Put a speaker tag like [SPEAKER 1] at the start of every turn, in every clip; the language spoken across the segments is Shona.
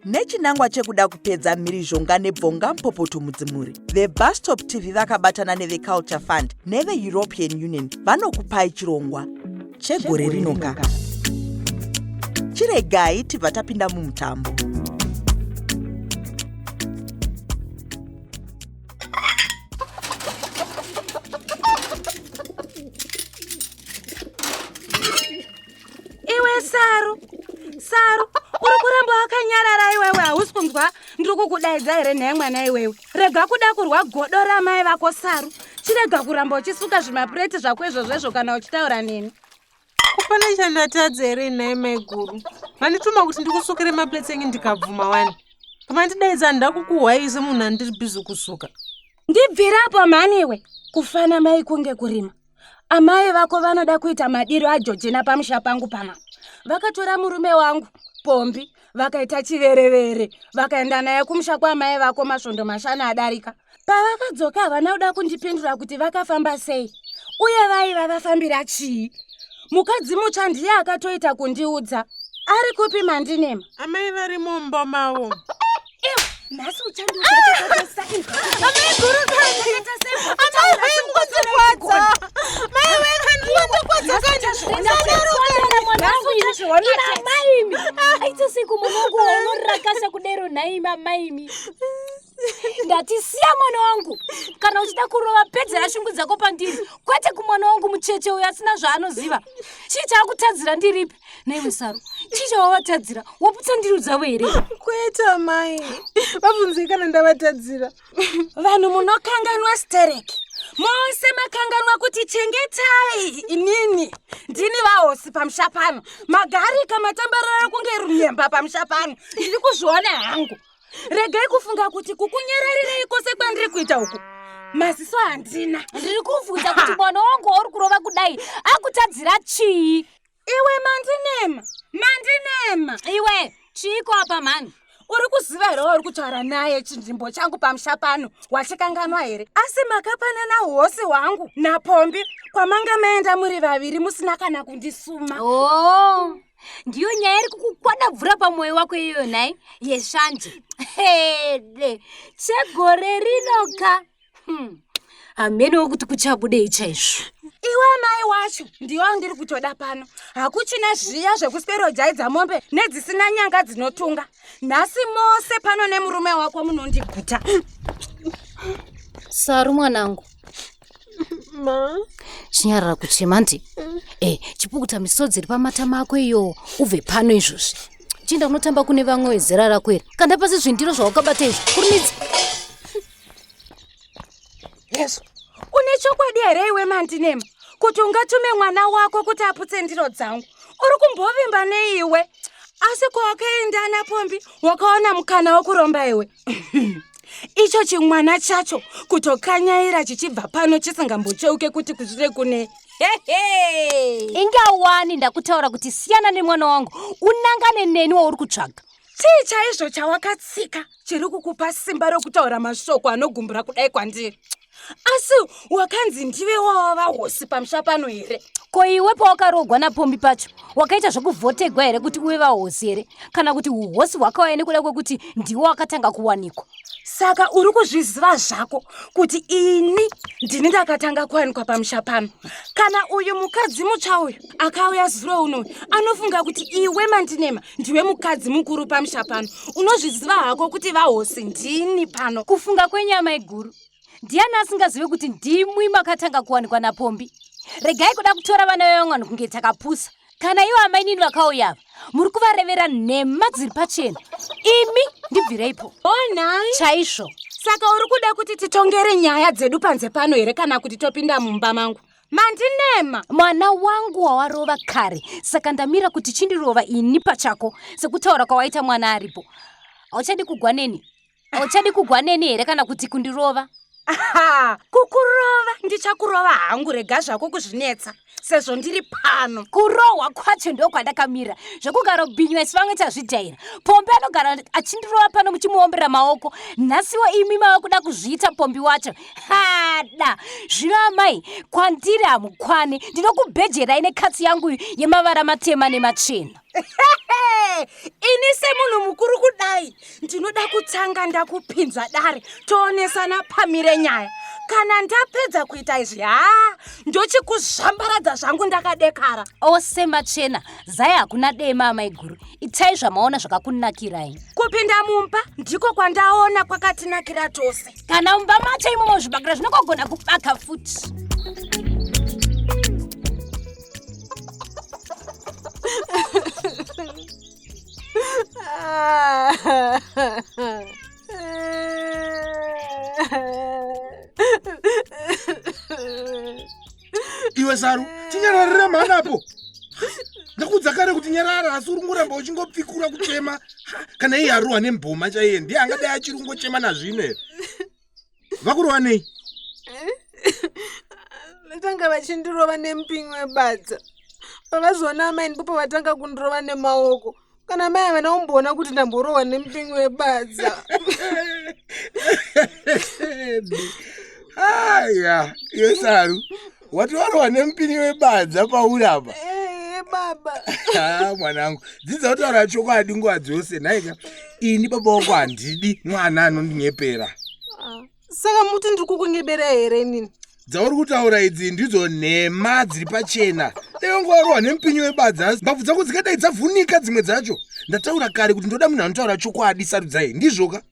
[SPEAKER 1] Nechinangwa chekuda kupedza mhirizhonga nebvonga mupopoto mudzimuri, veBustop TV vakabatana neveCulture Fund neveEuropean Union vanokupai chirongwa chegore rinoka. Chiregai tibva tapinda mumutambo.
[SPEAKER 2] Iwe Saru, Saru, uri kuramba wakanyarara iwewe, hausi kunzwa ndiri kukudaidza here nhai mwana iwewe? Rega kuda kurwa godo ramai vako Saru, chirega kuramba uchisuka zvimapureti zvako izvozvo izvo kana uchitaura neni.
[SPEAKER 3] Kupane chandatadza here nhai maiguru? Mandituma kuti ndikusukire maplates enyu ndikabvuma wani. Pamandidaidza handida kukuhwai semunhu andiri busy kusuka.
[SPEAKER 2] Ndibvirapo mhani iwe, kufana mai kunge kurima. Amai vako vanoda kuita madiro aJojina pamusha pangu pana. Vakatora murume wangu Pombi vakaita chiverevere vakaenda naye kumusha kwaamai vako masvondo mashanu adarika. Pavakadzoka havana kuda kundipindura kuti vakafamba sei uye vaiva vafambira chii. Mukadzi mutsva ndiye akatoita kundiudza. Ari kupi Mandinema?
[SPEAKER 3] Amai vari mumba mavo.
[SPEAKER 2] Nhasi uchandiudza
[SPEAKER 3] Amai guru kani. Amai vaingondikwadza. Mai vaingondikwadza kani.
[SPEAKER 4] Maimi aita sei kumwana wangu unorakasha kudero nhaimi amaimi? Ndati siya mwana wangu, kana uchida kurova pedzera shungu dzako pandiri, kwete kumwana wangu mucheche uyo asina zvaanoziva. Chii chaakutadzira ndiripi naiwe Saru? Chii chawavatadzira? Waputsa ndiro dzavo here?
[SPEAKER 3] Kwete amai. Vabvunzei kana ndavatadzira.
[SPEAKER 2] Vanhu munokanganwa stereki. Mose makanganwa kuti chengetai inini ndini vahosi pamusha pano. Magarika matambarara kunge runyemba pamusha pano. Ndiri kuzviona hangu. Regai kufunga kuti kukunyararirei kwose kwandiri kuita uku. Maziso handina.
[SPEAKER 4] Ndiri kuvhunza kuti mwana wangu wauri kurova kudai akutadzira chii?
[SPEAKER 2] Iwe Mandinema, Mandinema.
[SPEAKER 4] Iwe, chiiko apa mhani?
[SPEAKER 2] Uri kuziva here wauri kutaura naye chinzvimbo changu pamusha pano wachikanganwa here? Asi makapanana uhosi hwangu naPombi kwamanga maenda muri vaviri musina kana kundisuma.
[SPEAKER 4] Oh, ndiyo nyaya iri kukukwadabvura pamwoyo wako iyoyo nhai yeshanje. Hede, chegore rinoka. Hamenowo kuti kuchabudei chaizvo.
[SPEAKER 2] Iwe amai wacho ndiwo ndiri kutoda pano. Hakuchina zviya zvekuswerojaidza mombe nedzisina nyanga dzinotunga. Nhasi mose pano nemurume wako munondiguta.
[SPEAKER 4] Saru mwanangu.
[SPEAKER 3] Ma.
[SPEAKER 4] Chinyarara kuchema ndi. Chipukuta misodzi iri pamatama ako iyo ubve pano izvozvi. Chienda unotamba kune vamwe vezera rako here? Kanda pasi zvindiro zvawakabata izvi. Kurumidza.
[SPEAKER 2] Yesu, une chokwadi here iwe Mandinema kuti ungatume mwana wako kuti aputse ndiro dzangu? Uri kumbovimba neiwe? Asi kwawakaenda naPombi wakaona mukana wekuromba iwe. Icho chimwana chacho kutokanyaira chichibva pano chisingambocheuke kuti kusvire kune.
[SPEAKER 4] Ingawani ndakutaura kuti siyana nemwana wangu unangane neni wauri kutsvaga.
[SPEAKER 2] Chii chaizvo chawakatsika chiri kukupa simba rokutaura mashoko anogumbura kudai kwandiri? Asi wakanzi ndive wava vahosi pamusha pano here?
[SPEAKER 4] Ko iwe pawakaroorwa naPombi pacho wakaita zvekuvhotegwa here kuti uve vahosi here? Kana kuti uhosi hwakauya nekuda kwekuti ndiwo wakatanga kuwanikwa?
[SPEAKER 2] Saka uri kuzviziva zvako kuti ini ndini ndakatanga kuwanikwa pamusha pano. Kana uyu mukadzi mutsva uyu akauya zuro uno anofunga kuti iwe Mandinema ndiwe mukadzi mukuru pamusha pano. Unozviziva hako kuti vahosi ndini pano.
[SPEAKER 4] Kufunga kwenyama iguru. Ndiani asingazive kuti ndimwi makatanga kuwanikwa naPombi? Regai kuda kutora vana vevamwe vanhu kunge takapusa. Kana ivo amainini vakauya ava, muri kuvarevera nhema dziri pachena. Imi ndibvireipo.
[SPEAKER 2] Onai.
[SPEAKER 4] Chaizvo.
[SPEAKER 2] Saka uri kuda kuti titongere nyaya dzedu panze pano here kana kuti topinda mumba mangu? Mandinema.
[SPEAKER 4] Mwana wangu wawarova kare, saka ndamira kuti chindirova ini pachako sekutaura kwawaita mwana aripo. Hauchadi kugwa neni? Hauchadi kugwa neni here kana kuti kundirova?
[SPEAKER 2] Aha, kukurova ndichakurova hangu rega zvako kuzvinetsa sezvo ndiri pano.
[SPEAKER 4] Kurohwa kwacho ndokwandakamira zvekugara bhinywa isu vamwe tazvidhaira. Pombi anogara achindirova pano muchimuombera maoko. Nhasiwo imi mava kuda kuzviita Pombi wacho. Hada! Zvino amai, kwandiri hamukwane. Ndinokubhejerai nekatsi yangu yemavara matema nemachena.
[SPEAKER 2] Ini semunhu mukuru kudai ndinoda kutanga ndakupinza dare toonesana pamire nyaya. Kana ndapedza kuita izvi haa ndochikuzvambaradza zvangu ndakadekara.
[SPEAKER 4] Ose machena, zai hakuna dema amaiguru. Itai zvamaona zvakakunakirai.
[SPEAKER 2] Kupinda mumba ndiko kwandaona kwakatinakira tose.
[SPEAKER 4] Kana mumba macho imomo zvibakira zvinokogona kubaka futi.
[SPEAKER 5] Iwe Saru, tinyararire mhani apo. Ndakuudza kare kuti nyarara asi uri kungoramba uchingopfikura kuchema. Kana iye arohwa nemboma chaiye ndiye angadai achiri kungochema nazvino here? Vakurohwa nei?
[SPEAKER 3] Vatanga vachindirova nemupinyi webadza. Pavazoona amai ndipo pavatanga kundirova nemaoko. Kana mai havana kumboona kuti ndamborohwa nemupinyi webadza.
[SPEAKER 5] Aya, iwe Saru, wati warohwa nemupinyi webadza pauri apa?
[SPEAKER 3] Eh, baba.
[SPEAKER 5] Ah, mwanangu, dzidza kutaura chokwadi nguva dzose nhaika. Ini baba wako handidi mwana anondinyepera.
[SPEAKER 3] Ah, saka muti ndiri kukunyebera here inini?
[SPEAKER 5] Dzauri kutaura idzi ndidzo nhema dziri pachena. Dai wanga warohwa nemupinyi webadza, mbabvu dzako dzikadai dzavhunika dzimwe dzacho. Ndataura kare kuti ndoda munhu anotaura chokwadi, Sarudzai. Ndizvoka?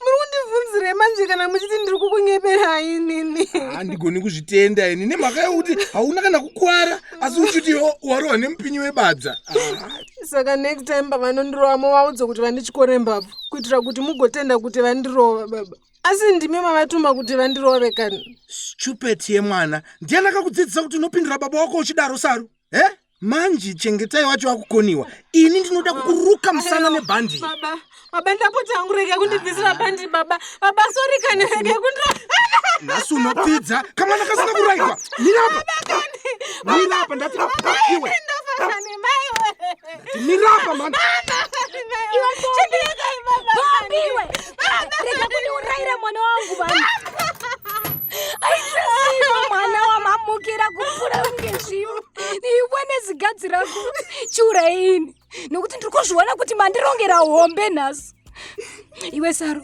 [SPEAKER 3] Muri kundibvunzirei manje kana muchiti ndiri kukunyeberai inini?
[SPEAKER 5] Handigoni kuzvitenda ini nemhaka yekuti hauna kana kukwara asi uchiti warohwa nemupinyi webadza.
[SPEAKER 3] Saka next time pavanondirova movaudza kuti vandityore mbabvu kuitira kuti mugotenda kuti vandirova baba. Asi ndimi mavatuma kuti vandirove kani?
[SPEAKER 5] Stupid yemwana. Ndiani akakudzidzisa kuti unopindura baba wako uchidaro Saru? Eh? Manje Chengetai wacho akukoniwa. Ini ndinoda kukuruka musana nebhandi.
[SPEAKER 3] Baba, baba ndapota hangu rega kundibvisira bhandi baba. Baba sorry kani rega kundira.
[SPEAKER 5] Nhasi unopfidza kamwana kasina kuraikwa. Mira apa. Mira apa ndati iwe.
[SPEAKER 3] Ndafa kani mai we.
[SPEAKER 5] Ndati mira apa mhani.
[SPEAKER 4] Iwe Pombi. Pombi iwe. Rega kundiurayira mwana wangu mhani. Aisasiva mwana wamamukira kupfuura kunge zvivo. Iwe nezigadzi rako chiuraini nekuti ndiri kuzviona kuti mandirongera hombe nhasi. Iwe Saru,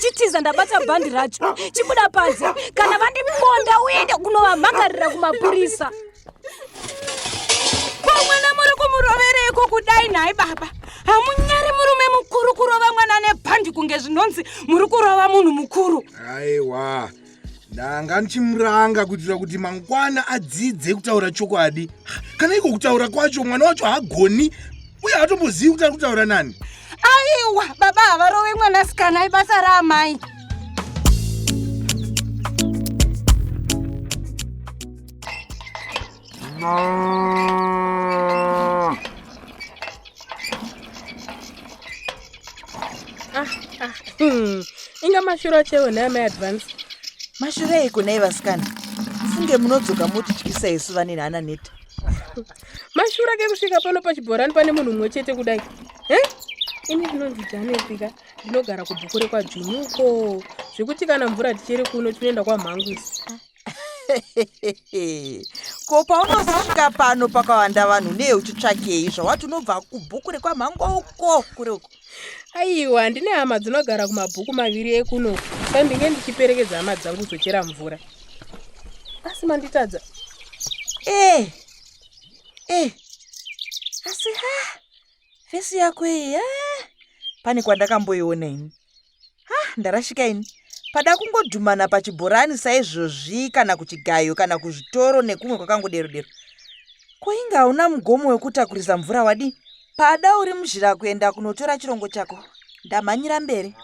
[SPEAKER 4] chitiza ndabata bhandi racho, chibuda panze. Kana vandiponda uende kunovamhangarira kumapurisa.
[SPEAKER 2] Ko mwana muri kumurovereiko kudai nhai baba? Hamunyari murume mukuru kurova mwana nebhandi kunge zvinonzi muri kurova munhu mukuru.
[SPEAKER 5] Aiwa, ndanga ndichimuranga kuitira kuti mangwana adzidze kutaura chokwadi. Kana iko kutaura kwacho mwana wacho haagoni uye haatombozivi kuti ari kutaura nani.
[SPEAKER 2] Aiwa, baba havarove mwanasikana, ibasa raamai.
[SPEAKER 3] Inga mashura chaiwo nhai amai Advance.
[SPEAKER 1] Mashura eiko nhai vasikana? Mufunge munodzoka motityisa isu vane nhana neta.
[SPEAKER 3] Mashura kekusvika pano pachibhorani pane munhu mumwe chete kudai. He? Ini ndinonzi Janet ka, ndinogara kubhuku rekwaDzvinyu uko. Zvekuti kana mvura tichere kuno tinoenda kwaMhangu isu.
[SPEAKER 1] Ko paunozosvika pano pakawanda vanhu nei uchitsvakei zvawati unobva kubhuku rekwaMhango uko kure uko?
[SPEAKER 3] Aiwa, ndine hama dzinogara kumabhuku maviri ekuno. Saka ndinge ndichiperekedza hama dzangu kuzochera mvura. Asi manditadza.
[SPEAKER 1] Asi ha, fesi yako iyi, ha, pane kwandakamboiona ini. Ha, ndarashika ini. Pada kungodhumana pachibhorani saizvozvi kana kuchigayo kana kuzvitoro nekumwe kwakangodero dero. Ko inga hauna mugomo wekutakurisa mvura wadi? Pada uri muzhira kuenda kunotora chirongo chako. Ndamhanyira mberi.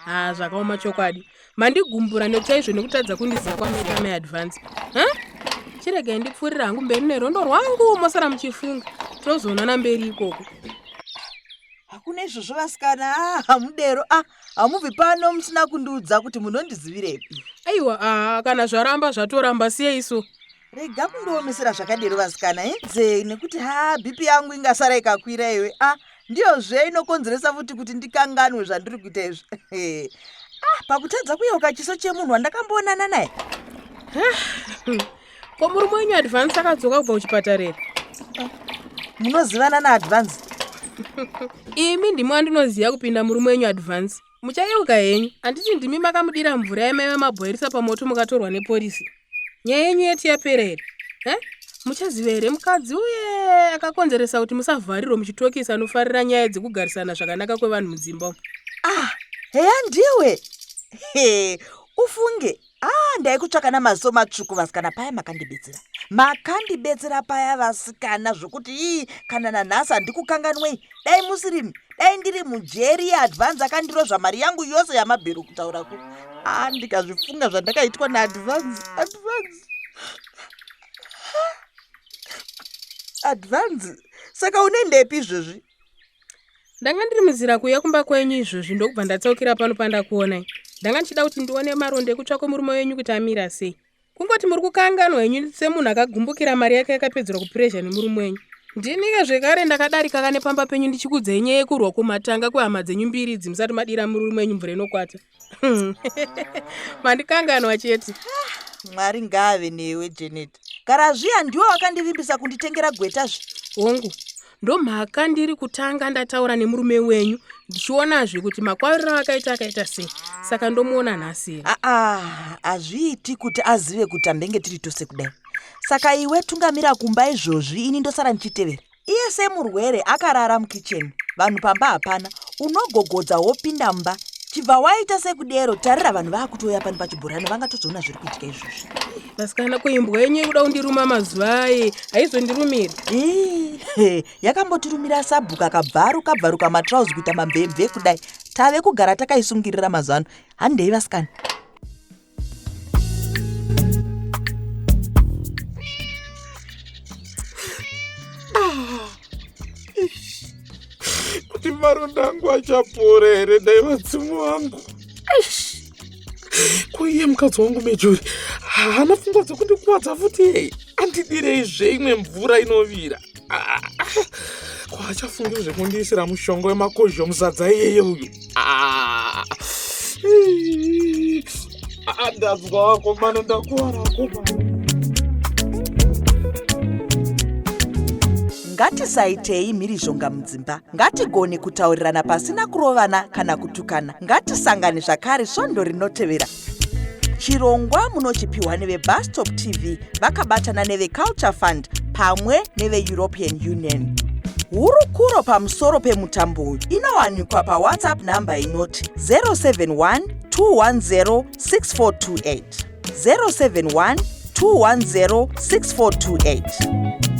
[SPEAKER 3] Ha, zvakaoma chokwadi. Mandigumbura nechaizvo nekutadza kundiziva kwamaita mai Advance. Ha? Chiregai ndipfuurire hangu mberi nerondo rwangu mosara muchifunga. Tozoonana mberi ikoko.
[SPEAKER 1] Hakuna kune izvozvo vasikana ah, hamudero ah, hamubvi pano musina kundiudza kuti munondizivirepi.
[SPEAKER 3] Aiwa ah, kana zvaramba zvatoramba siyeiso.
[SPEAKER 1] Rega kundiomesera zvakadero vasikana hinze nekuti ha bp yangu ingasara ikakwira iwe ah, ndiyozve inokonzeresa futi kuti ndikanganwe zvandiri kuita izvi ah, pakutadza kuyeuka chiso chemunhu wandakamboonana naye.
[SPEAKER 3] Ko murume wenyu Advance akadzoka kubva kuchipatara here?
[SPEAKER 1] Munozivana naAdvance?
[SPEAKER 3] Imi ndimi wandinoziva kupinda murume wenyu Advance. Muchayeuka henyu, handiti ndimi makamudira mvura yamaiva mabhoirisa pamoto mukatorwa neporisi. Nyaya yenyu yeti yapera here? Eh? Muchaziva here mukadzi uye akakonzeresa kuti musavharirwe muchitokisi anofarira nyaya dzekugarisana zvakanaka kwevanhu mudzimba umu?
[SPEAKER 1] Ah, heya ndiwe. He, ufunge ah ndaikutsvaka namaziso matsvuku vasikana paya makandibetsera makandibetsera paya vasikana zvokuti ii kana nanhasi handikukanganwei dai musirimi dai ndiri mujeri yeadvance akandirozva mari yangu yose yamabhero kutaura ku ah ndikazvifunga zvandakaitwa naadvance advance advance saka unendepi izvozvi
[SPEAKER 3] Ndanga ndiri munzira kuuya kumba kwenyu izvozvi ndokubva ndatsaukira pano pandakuonai. Ndanga ndichida kuti ndione maronda ekutsva kwemurume wenyu kuti amira sei. Kungoti muri kukanganwa henyu semunhu akagumbukira mari yake yakapedzerwa kupurezha nemurume wenyu. Ndinike zvekare ndakadarika ka nepamba penyu ndichikuudzai nyaya yekurwa kumatanga kwehama dzenyu mbiri idzi musati madira murume wenyu mvura inokwata. Mandikanganwa chete.
[SPEAKER 1] Mwari ngaave newe Janet. Gara zviya ndiwe wakandivimbisa kunditengera gweta zve.
[SPEAKER 3] Hongu, ndomhaka ndiri kutanga ndataura nemurume wenyu ndichionazve kuti makwauriro akaita akaita sei saka ndomuona nhasi here
[SPEAKER 1] aa hazviiti kuti azive kuti ambenge tiri tose kudai saka iwe tungamira kumba izvozvi ini ndosara ndichitevera iye semurwere akarara mukicheni vanhu pamba hapana unogogodza wopinda mumba chibva waita sekudero tarira vanhu vaakutouya pano pachibhorani vangatozoona zviri kuitika izvozvi
[SPEAKER 3] vasikana ko imbwa yenyu yekuda kundiruma mazuva aye haizondirumiri
[SPEAKER 1] Ii, yakambotirumira sabhuku akabvaruka bvaruka matrauzi kuita mamvemve kudai tave kugara takaisungirira mazuva ano handei vasikana
[SPEAKER 6] Kuti maronda angu achapora here dai vadzimu vangu. Ko iye mukadzi wangu Mejori haana pfungwa dzekundikuwadza futi yei? Andidirei zve imwe mvura inovira. Ah, ko achafungi zvekundiisira mushonga wemakozho musadza iyeye uyu. Ah, ah, ndanzwa vakomana ndakuwara vakomana.
[SPEAKER 1] Ngatisaitei mhirizhonga mudzimba. Ngatigone kutaurirana pasina kurovana kana kutukana. Ngatisangane zvakare svondo rinotevera. Chirongwa munochipiwa neveBustop TV vakabatana neveCulture Fund pamwe neveEuropean Union. Hurukuro pamusoro pemutambo uyu inowanikwa paWhatsApp nhamba inoti 071 210 6428. 071 210 6428.